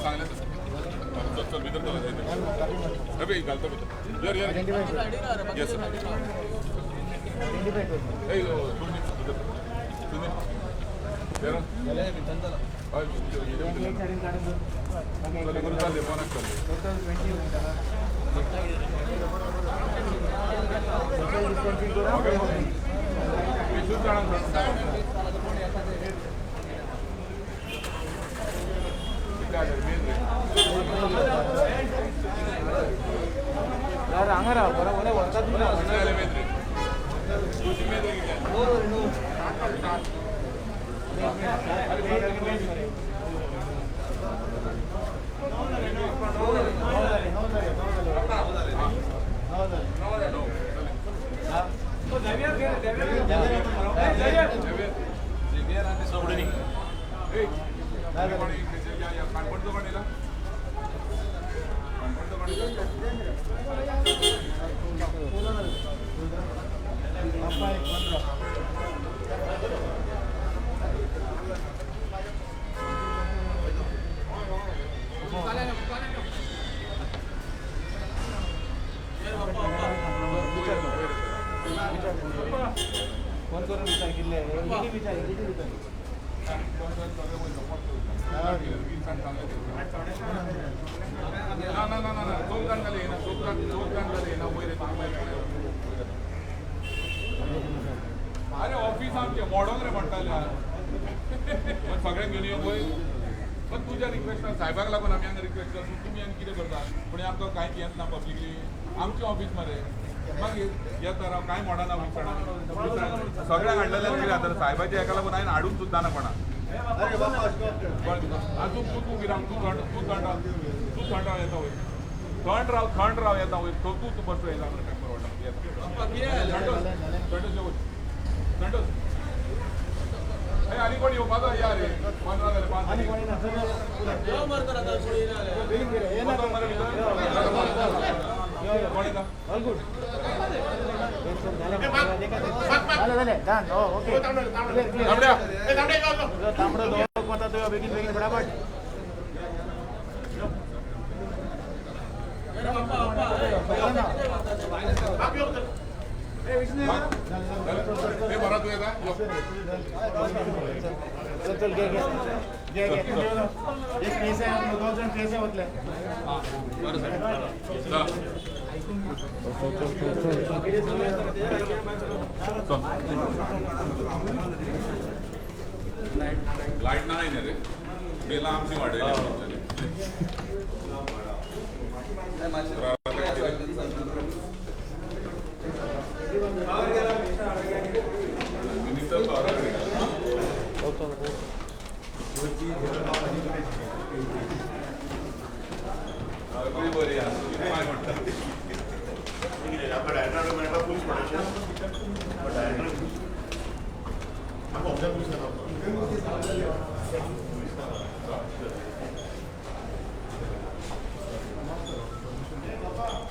सांगलें चल चल भितर चल अबे घालतो भितर यर यर येस अरे ऑफिस आमचे मॉडल रे म्हणटाले सगळ्यांक घेवन यो पळय पण तुज्या रिक्वेस्टान साहेबाक लागून आमी हांगा रिक्वेस्ट करता तुमी आनी कितें करता पूण आमकां कांय येत ना पब्लिकली आमचें ऑफिस मरे मागीर येता राव कांय मोडना विचारना सगळ्यांक हाडलेल्यान कितें जाता साहेबाच्या हेका लागून हांवें हाडून सुद्दां ना कोणाक तूं तूं कितें तूं थंड तूं थंड राव तूं थंड राव येता वयर थंड राव थंड राव येता वयर तूं तूं बसो येता पेपर वाटा येता थंड थंड आनी कोण येवपाचो या रे 15 जाले 5 कोण येता चल घे घे घे एक केस आहे दोन जण केस आहे होतले लाईट नाही ना रे बेला आमची वाढली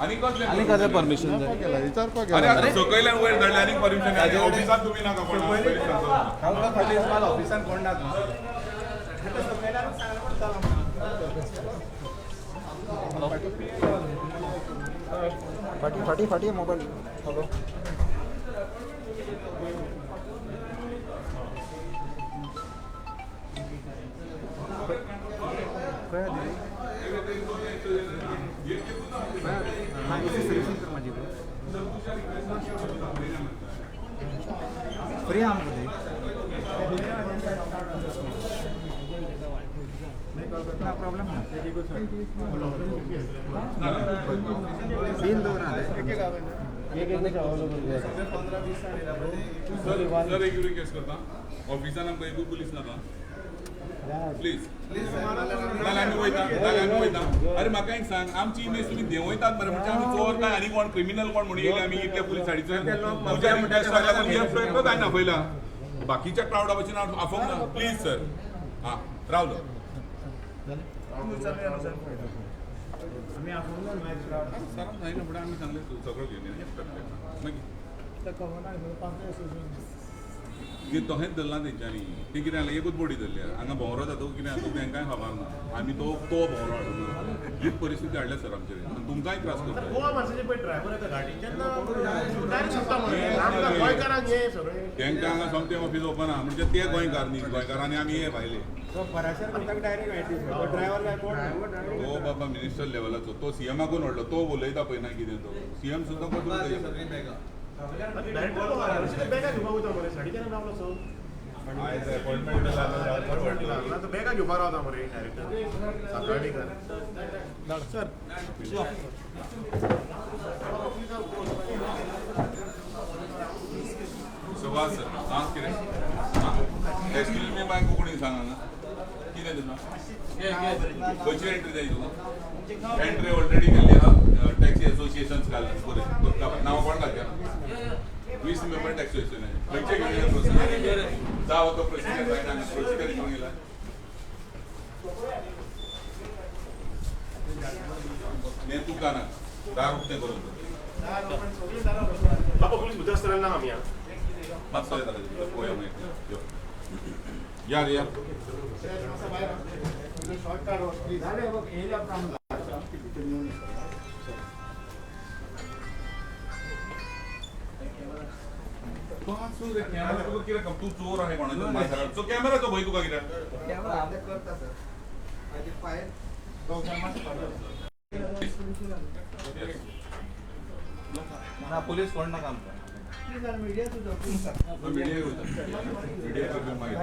आनी कसलें परमिशन जाय सकयल्यान वयर धाडलें आनी परमिशन ऑफिसान तुमी नाका ऑफिसान कोण ना फाटी फाटी फाटी मोबाईल हॅलो फ्री आमकां ना प्रॉब्लम ना बील दवरा सर एक रिक्वेस्ट करता ऑफिसान आमकां एकूय पुलीस नाका प्लीज नाल्यार आमी वयता नाल्यार आमी वयता. अरे म्हाका एक सांग आमची इमेज तुमी देंवयतात मरे म्हणजे आमी चोर काय आनी कोण क्रिमिनल कोण म्हणून येयले आमी इतले पुलीस हाडीचे तुज्या रिक्वेस्टाक लागून एकच हांवें आपयला बाकीच्या क्रावडा भशेन आफोवंक ना प्लीज सर. हां रावलो सरान सांगिल्लें फुडें आमी सांगलें सगळो घेवन मागीर ते तशेंच धरलां तेंच्यांनी. तें कितें जालें, एकूच बोडी धरल्या हांगा भोंवरो जाता कितें जाता तेंकांय खबर ना. आमी तो तो भोंवरो हाडून हीच परिस्थिती हाडल्या सर आमचेर आनी तुमकांय त्रास करता. गोवा मार्सेचे पळय ड्रायव्हर येता गाडी तेन्ना डायरेक्ट सुट्टा मरे आमकां गोंयकारांक हे सगळे. तेंकां हांगा सोमतें ऑफीस ओपन आहा म्हणजे ते गोंयकार न्ही, गोंयकारांनी आमी हे भायले. तो बाबा मिनिस्टर लेवलाचो तो सीएमाकून व्हडलो तो उलयता पळय ना कितें तो सीएम सुद्दां कसो उलयता. डायरेक्ट बॅगां घेवपाक वयता मरे 4:30 रावलो सो तो बॅगां घेवपाक रावता मरे डायरेक्टर सातार्डीकर सर. सुभाष सर हां कितें एक्सक्यूज मी मागीर कोंकणी सांग हांगा कितें तुका खंयची एंट्री जाय तुका? एंट्री ऑलरेडी केल्ली आहा टॅक्सी एसोसिएशन्स घाल बरें नांव कोण घालचें ना 20 मेंबर टॅक्सी एसोसिएशन खंयचे घेवन प्रोसिजर जावं तो प्रोसिजर जायना प्रोसिजर घेवन येयला. हें तुका ना दार उक्तें करून बाबा पुलीस भितर आसतना ना आमी मातसो येता पळोवया मागीर यो या रे या. तो आसूं रे कॅमेरा तुका कितें काम? तूं चोर आहे कोणाचो सो कॅमेराचो भंय तुका कित्याक? ना पुलीस कोण ना काम मिडिया मिडिया करता मागीर.